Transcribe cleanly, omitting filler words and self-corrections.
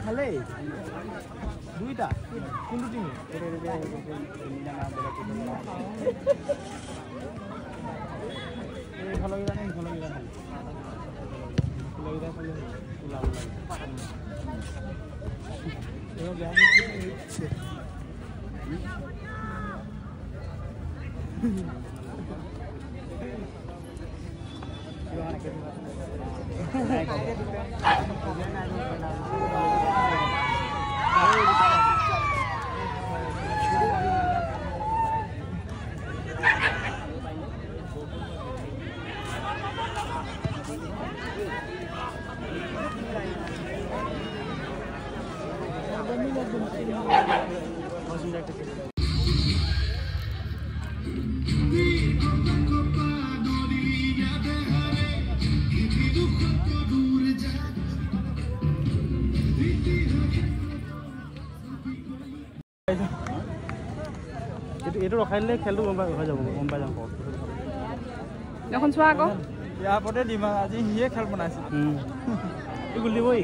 খালে দুইটা কোনটো টিমে এইফালৰ কেইটা নে সিফালৰ কেইটা খালে? সিফালৰ কেইটা খালে ওলাব লাগে। এইবাৰ বেয়া দিছে। এইটো ৰখাই দিলে খেলটো গম পাই হৈ যাব, গম পাই যাম। এখন চোৱা আকৌ ইয়াৰ ওপৰতে দিম। আজি সিয়ে খেল বনাইছে। এই গ'ল দিবই।